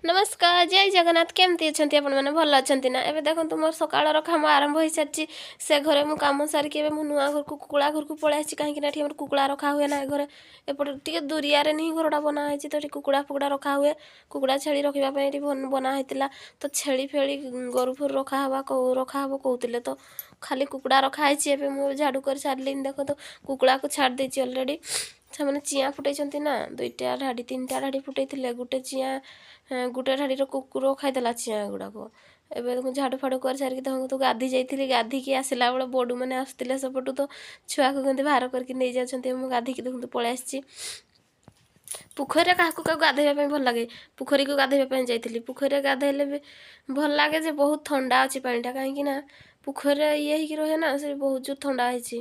ନମସ୍କାର, ଜୟ ଜଗନ୍ନାଥ। କେମିତି ଅଛନ୍ତି ଆପଣମାନେ? ଭଲ ଅଛନ୍ତି ନା? ଏବେ ଦେଖନ୍ତୁ, ମୋର ସକାଳର କାମ ଆରମ୍ଭ ହୋଇସାରିଛି। ସେ ଘରେ ମୁଁ କାମ ସାରିକି ଏବେ ମୁଁ ନୂଆ ଘରକୁ, କୁକୁଡ଼ା ଘରକୁ ପଳେଇ ଆସିଛି, କାହିଁକି ନା ଏଠି ଆମର କୁକୁଡ଼ା ରଖା ହୁଏ ନା। ଏ ଘରେ ଏପଟେ ଟିକେ ଦୁରିଆରେ ହିଁ ଘରଟା ବନା ହେଇଛି, ତ ଏଠି କୁକୁଡ଼ା ଫୁକୁଡ଼ା ରଖା ହୁଏ। କୁକୁଡ଼ା, ଛେଳି ରଖିବା ପାଇଁ ଏଠି ବନା ହେଇଥିଲା। ତ ଛେଳି ଫେଳି, ଗୋରୁ ଫୋରୁ ରଖା ହେବା ରଖା ହେବ କହୁଥିଲେ, ତ ଖାଲି କୁକୁଡ଼ା ରଖା ହେଇଛି। ଏବେ ମୁଁ ଝାଡ଼ୁ କରି ସାରିଲିଣି। ଦେଖନ୍ତୁ, କୁକୁଡ଼ାକୁ ଛାଡ଼ି ଦେଇଛି ଅଲରେଡ଼ି। ସେମାନେ ଚିଆଁ ଫୁଟେଇଛନ୍ତି ନା, ଦୁଇଟା ଢାଡ଼ି, ତିନିଟା ଢାଡ଼ି ଫୁଟେଇଥିଲେ। ଗୋଟେ ଚିଆଁ, ଗୋଟେ ଢାଡ଼ିର କୁକୁର ଖାଇଦେଲା ଚିଆଁ ଗୁଡ଼ାକ। ଏବେ ମୁଁ ଝାଡ଼ୁ ଫାଡ଼ୁ କରିସାରିକି, ଦେଖନ୍ତୁ, ଗାଧୋଇ ଯାଇଥିଲି। ଗାଧିକି ଆସିଲା ବେଳେ ବଡ଼ୁମାନେ ଆସୁଥିଲେ ସେପଟୁ, ତ ଛୁଆକୁ କେମିତି ବାହାର କରିକି ନେଇଯାଉଛନ୍ତି। ମୁଁ ଗାଧିକି ଦେଖନ୍ତୁ ପଳେଇ ଆସିଛି। ପୋଖରୀରେ କାହାକୁ କାହାକୁ ଗାଧୋଇବା ପାଇଁ ଭଲ ଲାଗେ? ପୋଖରୀକୁ ଗାଧୋଇବା ପାଇଁ ଯାଇଥିଲି। ପୋଖରୀରେ ଗାଧୋଇଲେ ବି ଭଲ ଲାଗେ ଯେ ବହୁତ ଥଣ୍ଡା ଅଛି ପାଣିଟା, କାହିଁକି ନା ପୋଖରୀରେ ଇଏ ହେଇକି ରହେ ନା, ସେ ବହୁତ ଜୋର ଥଣ୍ଡା ହେଇଛି।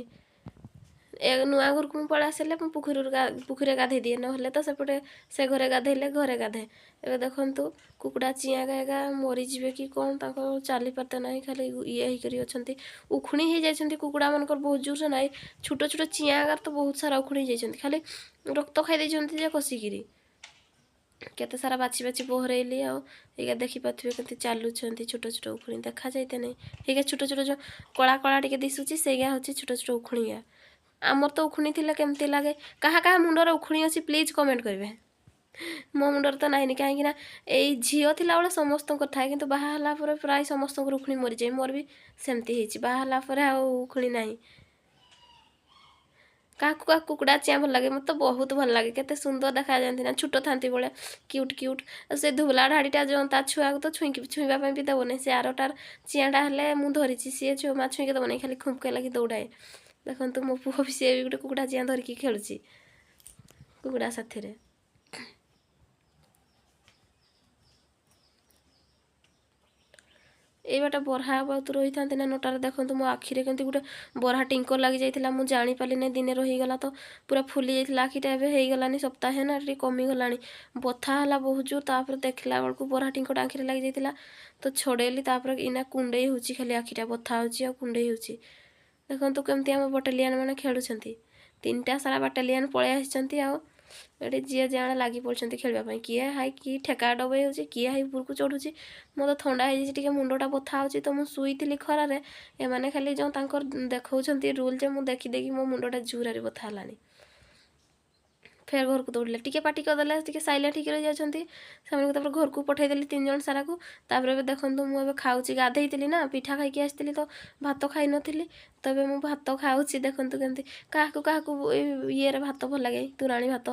ଏ ନୂଆ ଘରକୁ ମୁଁ ପଳେଇ ଆସିଲେ ମୁଁ ପୋଖରୀରୁ ପୋଖରୀରେ ଗାଧୋଇ ଦିଏ, ନହେଲେ ତ ସେପଟେ ସେ ଘରେ ଗାଧୋଇଲେ ଘରେ ଗାଧାଏ। ଏବେ ଦେଖନ୍ତୁ, କୁକୁଡ଼ା ଚିଆଁ ଗାଏଗା ମରିଯିବେ କି କ'ଣ, ତାଙ୍କ ଚାଲିପାରତେ ନାହିଁ, ଖାଲି ଇଏ ହେଇକରି ଅଛନ୍ତି, ଉଖୁଣି ହେଇଯାଇଛନ୍ତି କୁକୁଡ଼ାମାନଙ୍କର ବହୁତ ଜୋରସେ। ନାହିଁ, ଛୋଟ ଛୋଟ ଚିଆଁ ଗାର ତ ବହୁତ ସାରା ଉଖୁଣି ହେଇଯାଇଛନ୍ତି, ଖାଲି ରକ୍ତ ଖାଇ ଦେଇଛନ୍ତି ଯେ କଷିକିରି। କେତେ ସାରା ବାଛି ବାଛି ବହରେଇଲି। ଆଉ ଏଇଗା ଦେଖିପାରୁଥିବେ କେମିତି ଚାଲୁଛନ୍ତି ଛୋଟ ଛୋଟ ଉଖୁଣି, ଦେଖାଯାଇତେ ନାହିଁ। ଏଇଗା ଛୋଟ ଛୋଟ ଯେଉଁ କଳା କଳା ଟିକେ ଦିଶୁଛି, ସେଇଗା ହେଉଛି ଛୋଟ ଛୋଟ ଉଖୁଣିଗା। ଆମର ତ ଉଖୁଣି ଥିଲେ କେମିତି ଲାଗେ? କାହା କାହା ମୁଣ୍ଡରେ ଉଖୁଣି ଅଛି, ପ୍ଲିଜ୍ କମେଣ୍ଟ କରିବେ। ମୋ ମୁଣ୍ଡରେ ତ ନାହିଁ, କାହିଁକି ନା ଏଇ ଝିଅ ଥିଲାବେଳେ ସମସ୍ତଙ୍କର ଥାଏ, କିନ୍ତୁ ବାହା ହେଲା ପରେ ପ୍ରାୟ ସମସ୍ତଙ୍କର ଉଖୁଣି ମରିଯାଏ। ମୋର ବି ସେମିତି ହେଇଛି, ବାହା ହେଲା ପରେ ଆଉ ଉଖୁଣି ନାହିଁ। କାହାକୁ କାହାକୁ କୁକୁଡ଼ା ଚିଆଁ ଭଲ ଲାଗେ? ମୋତେ ତ ବହୁତ ଭଲ ଲାଗେ। କେତେ ସୁନ୍ଦର ଦେଖାଯାଆନ୍ତି ନା, ଛୋଟ ଥାନ୍ତି ବେଳେ, କ୍ୟୁଟ୍ କ୍ୟୁଟ୍। ସେ ଧୁବଲା ଢାଡ଼ିଟା ଯେଉଁ, ତା ଛୁଆକୁ ତ ଛୁଇଁକି ଛୁଇଁବା ପାଇଁ ବି ଦେବନି। ସେ ଆରଟାର ଚିଆଁଟା ହେଲେ ମୁଁ ଧରିଛି, ସିଏ ଛୁଆ ଛୁଇଁକି ଦେବନି, ଖାଲି ଖୁମ୍ପକେ ଲାଗି ଦୌଡ଼ାଏ। ଦେଖନ୍ତୁ, ମୋ ପୁଅ ବି, ସିଏ ବି ଗୋଟେ କୁକୁଡ଼ା ଚିଆଁ ଧରିକି ଖେଳୁଛି କୁକୁଡ଼ା ସାଥିରେ। ଏଇ ବାଟା ବରହା ବହୁତ ରହିଥାନ୍ତି ନା ନଟାରେ। ଦେଖନ୍ତୁ, ମୋ ଆଖିରେ କେମିତି ଗୋଟେ ବରହା ଟିଙ୍କ ଲାଗିଯାଇଥିଲା, ମୁଁ ଜାଣିପାରିଲିନି। ଦିନେ ରହିଗଲା ତ ପୁରା ଫୁଲି ଯାଇଥିଲା ଆଖିଟା। ଏବେ ହେଇଗଲାନି ସପ୍ତାହେ ନା, ଟିକେ କମିଗଲାଣି। ବଥା ହେଲା ବହୁତ ଜୋର, ତାପରେ ଦେଖିଲା ବେଳକୁ ବରହା ଟିଙ୍କଟା ଆଖିରେ ଲାଗିଯାଇଥିଲା, ତ ଛଡ଼େଇଲି। ତାପରେ ଏଇନା କୁଣ୍ଡେଇ ହେଉଛି, ଖାଲି ଆଖିଟା ବଥା ହେଉଛି ଆଉ କୁଣ୍ଡେଇ ହେଉଛି। ଦେଖନ୍ତୁ କେମିତି ଆମ ବଟାଲିଆନ ମାନେ ଖେଳୁଛନ୍ତି। ତିନିଟା ସାରା ବାଟାଲିଆନ ପଳେଇ ଆସିଛନ୍ତି ଆଉ ଏଠି ଯିଏ ଜାଣେ ଲାଗି ପଡ଼ୁଛନ୍ତି ଖେଳିବା ପାଇଁ। କିଏ ହାଇ କି ଠେକା ଡବେଇ ହେଉଛି, କିଏ ହାଇ ଉପରକୁ ଚଢ଼ୁଛି। ମୋତେ ଥଣ୍ଡା ହେଇଯାଇଛି ଟିକେ, ମୁଣ୍ଡଟା ବଥା ହେଉଛି, ତ ମୁଁ ଶୋଇଥିଲି ଖରାରେ। ଏମାନେ ଖାଲି ଯେଉଁ ତାଙ୍କର ଦେଖାଉଛନ୍ତି ରୁଲ୍ ଯେ ମୁଁ ଦେଖି ଦେଖି ମୋ ମୁଣ୍ଡଟା ଜୋରରେ ବଥା ହେଲାଣି। ଫେର ଘରକୁ ଦୌଡ଼ିଲେ। ଟିକେ ପାଟି କରିଦେଲେ ଟିକେ ସାଇଲେଣ୍ଟ ହେଇକି ରହିଯାଉଛନ୍ତି। ସେମାନଙ୍କୁ ତାପରେ ଘରକୁ ପଠାଇଦେଲି ତିନି ଜଣ ସାରାକୁ। ତାପରେ ଏବେ ଦେଖନ୍ତୁ, ମୁଁ ଏବେ ଖାଉଛି। ଗାଧେଇଥିଲି ନା, ପିଠା ଖାଇକି ଆସିଥିଲି, ତ ଭାତ ଖାଇନଥିଲି, ତ ଏବେ ମୁଁ ଭାତ ଖାଉଛି। ଦେଖନ୍ତୁ କେମିତି, କାହାକୁ କାହାକୁ ଇଏରେ ଭାତ ଭଲ ଲାଗେ, ତୁରାଣୀ ଭାତ?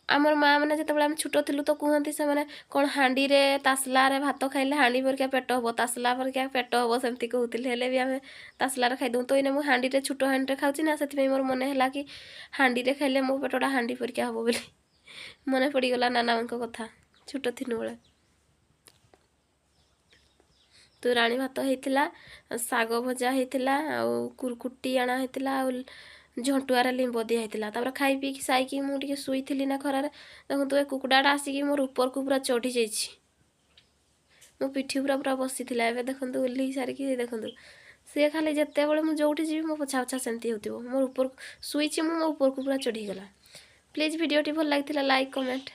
ଆମର ମା ମାନେ ଯେତେବେଳେ ଆମେ ଛୋଟ ଥିଲୁ ତ କୁହନ୍ତି ସେମାନେ କ'ଣ, ହାଣ୍ଡିରେ ତାସଲାରେ ଭାତ ଖାଇଲେ ହାଣ୍ଡି ପରିକା ପେଟ ହେବ, ତାସଲା ପରିକା ପେଟ ହେବ, ସେମିତି କହୁଥିଲେ। ହେଲେ ବି ଆମେ ତାସଲାରେ ଖାଇଦେଉ। ତ ଏଇନା ମୁଁ ହାଣ୍ଡିରେ, ଛୋଟ ହାଣ୍ଡିରେ ଖାଉଛି ନା, ସେଥିପାଇଁ ମୋର ମନେ ହେଲା କି ହାଣ୍ଡିରେ ଖାଇଲେ ମୋ ପେଟଟା ହାଣ୍ଡି ପରିକା ହେବ ବୋଲି। ମନେ ପଡ଼ିଗଲା ନାନାଙ୍କ କଥା ଛୋଟ ଥିଲୁ ବେଳେ। ତୋରାଣୀ ଭାତ ହେଇଥିଲା, ଶାଗ ଭଜା ହେଇଥିଲା, ଆଉ କୁରକୁଟି ଆଣା ହେଇଥିଲା, ଆଉ ଝଣ୍ଟୁଆରେ ଲିମ୍ବ ଦିଆ ହେଇଥିଲା। ତାପରେ ଖାଇ ପିଇକି ସାଇକି ମୁଁ ଟିକେ ଶୋଇଥିଲି ନା ଖରାରେ। ଦେଖନ୍ତୁ, ଏ କୁକୁଡ଼ାଟା ଆସିକି ମୋର ଉପରକୁ ପୁରା ଚଢ଼ି ଯାଇଛି, ମୋ ପିଠି ପୁରା ପୁରା ବସିଥିଲା। ଏବେ ଦେଖନ୍ତୁ, ଓହ୍ଲେଇ ସାରିକି ଦେଖନ୍ତୁ, ସିଏ ଖାଲି ଯେତେବେଳେ ମୁଁ ଯେଉଁଠି ଯିବି ମୋ ପଛା ପଛା ସେମିତି ହେଉଥିବ। ମୋର ଉପରକୁ ଶୋଇଛି ମୁଁ, ମୋ ଉପରକୁ ପୁରା ଚଢ଼ିଗଲା। ପ୍ଲିଜ୍, ଭିଡ଼ିଓଟି ଭଲ ଲାଗିଥିଲା ଲାଇକ୍, କମେଣ୍ଟ।